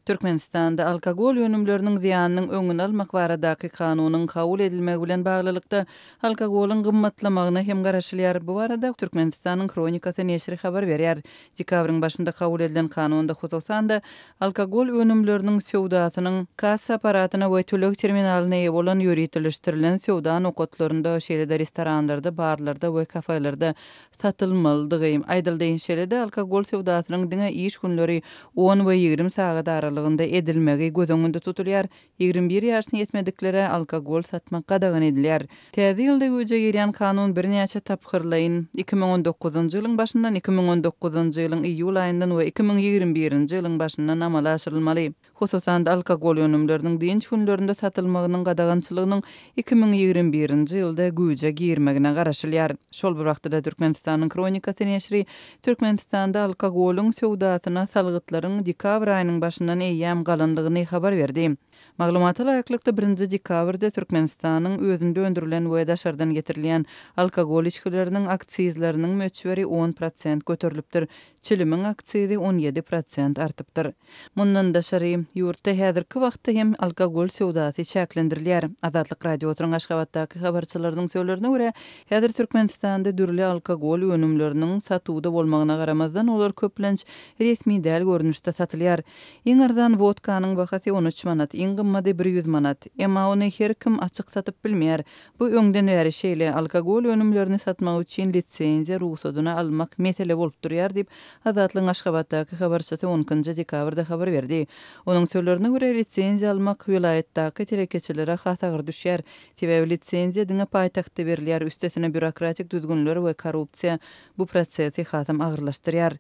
Türkmenistanda alkogol önümleriniň zyýanynyň öňüni almak baradaky kanunyň kabul edilmegi bilen baglylykda, alkogolyň gymmatlamagyna hem garaşylýar. Bu barada Türkmenistanyň Hronikasy neşiri habar berýär. Dekabryň başynda kabul edilen kanunda, hususan-da, alkogol önümleriniň söwdasynyň kassa apparatyna we töleg terminalyna eýe bolan ýöriteleşdirilen söwda nokatlarynda, şeýle-de restoranlarda, barlarda we kafelerde satylmalydygy aýdyldy. Şeýle-de, alkogol söwdasynyň diňe iş günleri on we 20 sagat aralygynda edilmegi göz öňünde tutulýar. 21 ýaşyna ýetmediklere alkogol satmak gadagan edilýär. Täze ýylda güýje girýän kanun birnäçe tapgyrlaýyn, 2019-njy ýylyň başyndan, 2019-njy ýylyň iýul aýyndan we 2021-nji ýylyň başyndan amala aşyrylmaly. Hususan-da, alkogol önümleriniň dynç günlerinde satylmagynyň gadagançylygynyň 2021-nji ýylda güýje girmegine garaşylýar. Şol bir wagtda-da, Türkmenistanyň Hronikasy neşiri Türkmenistanda alkogolyň söwdasyna salgytlaryň dekabr aýynyň başyndan eýýäm galandygyny habar berdi. Maglumata laýyklykda, birinji dekabrda Türkmenistanyň özünde öndürilen we daşardan getirilýän alkogol içgileriniň aksizleriniň möçberi 10% göterilipdir, çilimiň aksizi 17% artypdyr. Mundan daşary, ýurtda häzirki wagtda hem alkogol söwdasy çäklendirilýär. Azatlyk Radiosynyň Aşgabatdaky habarçylarynyň sözlerine görä, häzir Türkmenistanda dürli alkogol önümleriniň satuwda bolmagyna garamazdan, olar köplenç resmi däl görnüşde satylýar. Iň arzan wodkanyň bahasy 13 manat, iň gymmady 100 manat. Emma ony her kim açyk satyp bilmeýär. Bu öňden bäri şeýle, alkogol önümlerini satmak üçin lisenziýa rugsadyny almak mesele bolup durýar diýip, Azatlygyň Aşgabatdaky habarçysy on ikinji dekabrda habar berdi. Onuň sözlerine görä, lisenziýa almak welaýatdaky telekeçilere has agyr düşýär. Sebäbi lisenziýa diňe paýtagtda berilýär, üstesine býurokratik düzgünler we korrupsiýa bu prosesi hasam agyrlaşdyrýar.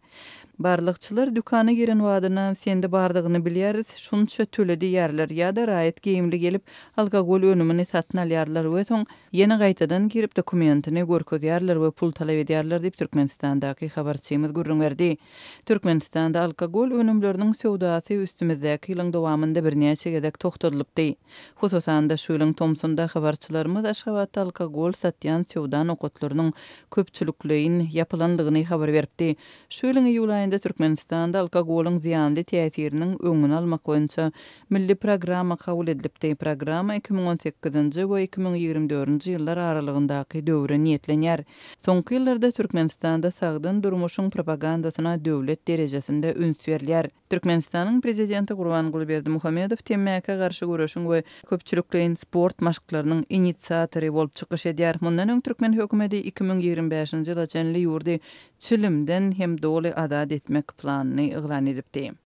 Barlagçylar dükana giren badyna sende bardygyny bilýäris, şunça töle diýýärler ýa-da raýat geýimli gelip, alkogol önümini satyn alýarlar we soň ýene gaýtadan girip dokumentini görkezýärler we pul talap edýärler diýip, Türkmenistandaky habarçymyz gürrüň berdi. Türkmenistanda alkogol önümleriniň söwdasy üstümizdäki ýylyň dowamynda birnäçe gezek togtadylypdy. Hususan-da, şu ýylyň tomsunda habarçylarymyz Aşgabatda alkogol satýan söwda nokatlarynyň köpçülikleýin ýapylandygyny habar beripdi. Şu ýylyň iýul aýynda Türkmenistanda alkogolyň zyýanly täsiriniň öňüni almak boýunça milli programma kabul edilipdi. Programma 2018-nji we 2024-nji ýyllar aralygyndaky döwre niýetlenýär. Soňky ýyllarda Türkmenistanda sagdyn durmuşyň propagandasyna döwlet derejesinde üns berilýär. Türkmenistanyň Prezidenti Gurbanguly Berdimuhamedow temmäkä garşy göreşiň we köpçülikleýin sport maşklarynyň inisiatory bolup çykyş edýär. Mundan öň türkmen hökümeti 2025-nji ýyla çenli ýurdy çilimden hem doly azat etmek planyny yglan edipdi.